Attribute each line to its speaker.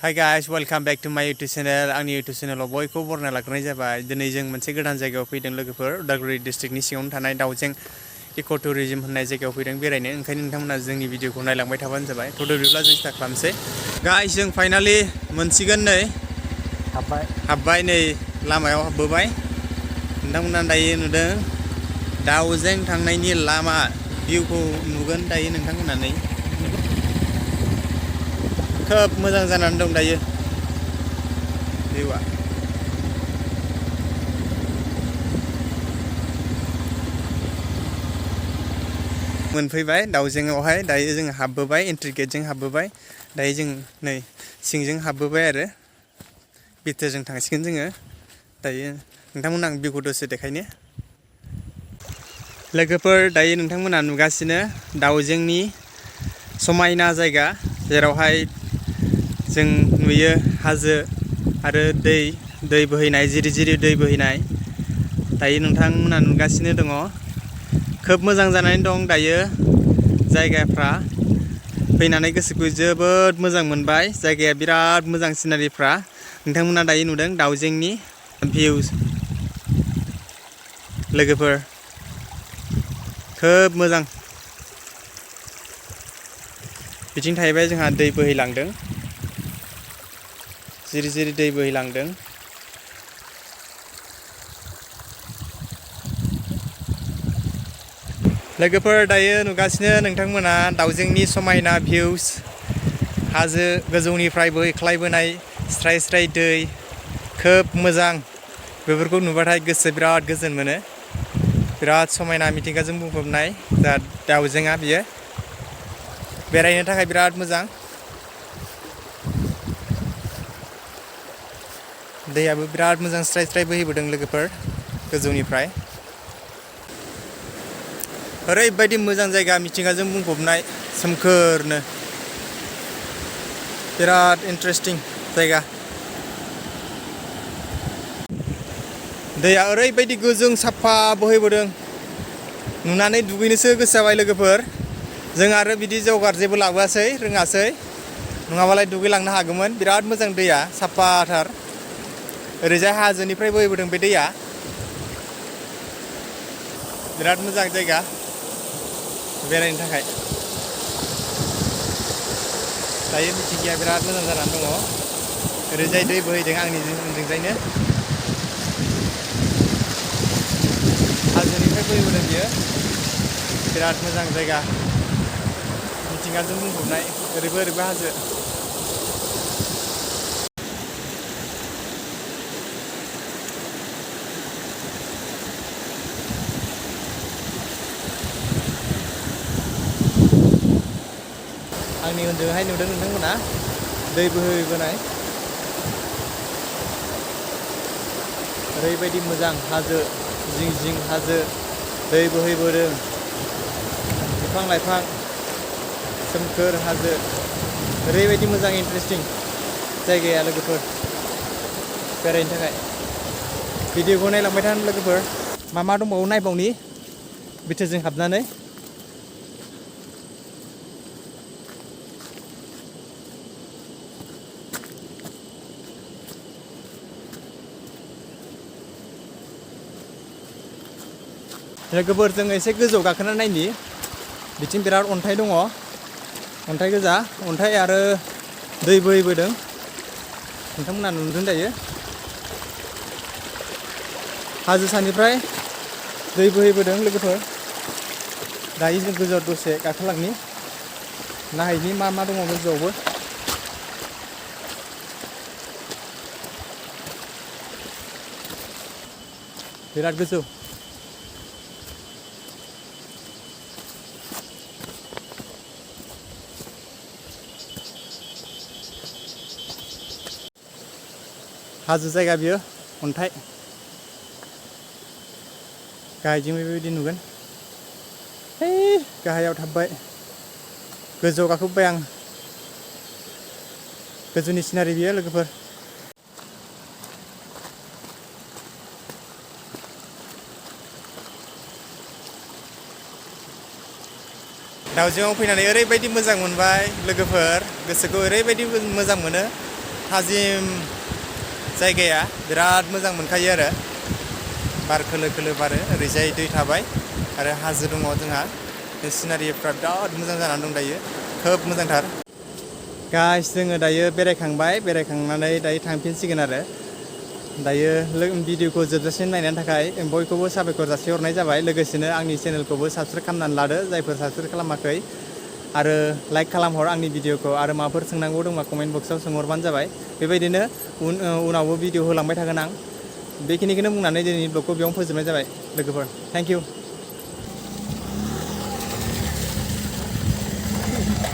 Speaker 1: Hi guys, welcome back to my YouTube channel. आंनि YouTube channel आव बयखौबो बरायना लाग्रोनाय जाबाय। दिनै जों मोनसे गोदान जायगायाव फैदों लोगोफोर। उदालगुरि डिस्ट्रिक्टनि सिङावनो थानाय दाउजें इक' टुरिजम होननाय जायगायाव फैदों बेरायनो। ओंखायनो नोंथांमोना जोंनि भिडिअखौ नायलांबाय थाबानो जाबाय। थ' बिदिब्ला जों स्टार्ट खालामसै। गाइस जों फाइनालि मोनसिगोन नै हाबबाय नै लामायाव हाबबोबाय। नोंथांमोना दायो नुदों दाउजें थांनायनि लामा भिउखौ नुगोन दायो नोंथांमोना नै खोब मोजां जानानै दं दायो भिउआ। मोनफैबाय दाउजेंआवहाय दायो जों हाबबोबाय एन्ट्रि गेटजों हाबबोबाय दायो जों नै सिंजों हाबबोबाय आरो बिथोरजों थांसिगोन जोङो दायो नोंथांमोना आं भिउखौ दसे देखायनो लोगोफोर दायो नोंथांमोना नुगासिनो दाउजेंनि समायना जायगा जेरावहाय जों नुयो हाजो आरो दै बोहैनाय जिरि जिरि दै बोहैनाय दायो नोंथांमोना नुगासिनो दङ खोब मोजां जानानै दं दायो जायगाफ्रा फैनानै गोसोखौ जोबोद मोजां मोनबाय जायगाया बिराद मोजां सिनारिफ्रा नोंथांमोना दायो नुदों दाउजेंनि भिउस लोगोफोर खोब मोजां बिथिं थाहैबाय जोंहा दै बोहैलांदों जिरि जिरि दै बोहैलांदों लोगोफोर दायो नुगासिनो नोंथांमोना दाउजेंनि समायना भिउस हाजो गोजौनिफ्राय बोहैख्लायबोनाय स्राय स्राय दै खोब मोजां बेफोरखौ नुबाथाय गोसो बिराद गोजोन मोनो बिराद समायना मिथिंगाजों बुंफबनाय दा दाउजेंआ बियो बेरायनो थाखाय बिराद मोजां दैयाबो बिराद मोजां स्राय स्राय बोहैबोदों लोगोफोर गोजौनिफ्राय ओरैबायदि मोजां जायगा मिथिंगाजों बुंफबनाय सोमखोरनो बिराद इन्टारेस्टिं जायगा दैया ओरैबायदि गोजों साफा बोहैबोदों नुनानै दुगैनोसो गोसो जाबाय लोगोफोर जों आरो बिदि जगार जेबो लाबोआसै रोङासै नङाबालाय दुगैलांनो हागौमोन बिराद मोजां दैया साफाथार ओरैजाय हाजोनिफ्राय बोहैबोदों बे दैया बिराद मोजां जायगा बेरायनो थाखाय दायो मिथिंगाया बिराद मोजां जानानै दङ ओरैजाय दै बोहैदों आंनि जोंजोंजायनो हाजोनिफ्राय बोहैबोदों बियो बिराद मोजां जायगा मिथिंगाजों बुंफबनाय ओरैबो ओरैबो हाजो आंनि उनजोंहाय नुदों नोंथांमोना दै बोहैबोनाय ओरैबायदि मोजां हाजो जिं जिं हाजो दै बोहैबोदों बिफां लाइफां सोमखोर हाजो ओरैबायदि मोजां इन्टारेस्टिं जायगाया लोगोफोर बेरायनो थाखाय भिडिअखौ नायलांबाय थानो लोगोफोर मा दंबावो नायबावनि बिथोरजों हाबनानै लोगोफोर जों एसे गोजौ गाखोना नायनि बिथिं बिराद अन्थाइ दङ अन्थाइ गोजा अन्थाइ आरो दै बोहैबोदों नोंथांमोना नुदों दायो हाजो सानिफ्राय दै बोहैबोदों लोगोफोर दायो जों गोजौआव दसे गाखोलांनि नायनि मा दङ गोजौआवबो बिराद गोजौ हाजो जायगा बियो अन्थाइ गाहायजों बेबायदि नुगोन गाहायाव थाबबाय गोजौआव गाखोबाय आं गोजौनि सिनारि बियो लोगोफोर दाउजेंआव फैनानै ओरैबायदि मोजां मोनबाय लोगोफोर गोसोखौ ओरैबायदि मोजां मोनो थाजिम जायगाया बिराद मोजां मोनखायो आरो बार खोलो खोलो बारो ओरैजाय दै थाबाय आरो हाजो दङ जोंहा सिनारिफ्रा बिराद मोजां जानानै दं दायो खोब मोजांथार गाइस जोङो दायो बेरायखांनानै दायो थांफिनसिगोन आरो दायो भिडिअखौ जोबजासिम नायनायनि थाखाय बयखौबो साबायखर जासिहरनाय जाबाय लोगोसेनो आंनि चेनेलखौबो साबस्क्राइब खालामनानै लादो जायफोर साबस्क्राइब खालामाखै आरो लाइक खालामहर आंनि भिडिअखौ आरो माबाफोर सोंनांगौ दंबा कमेन्ट बक्सआव सोंहरबानो जाबाय बेबायदिनो उनावबो भिडिअ होलांबाय थागोन आं बेखिनिखौनो बुंनानै दिनैनि ब्लगखौ बेयावनो फोजोबनाय जाबाय लोगोफोर थेंक इउ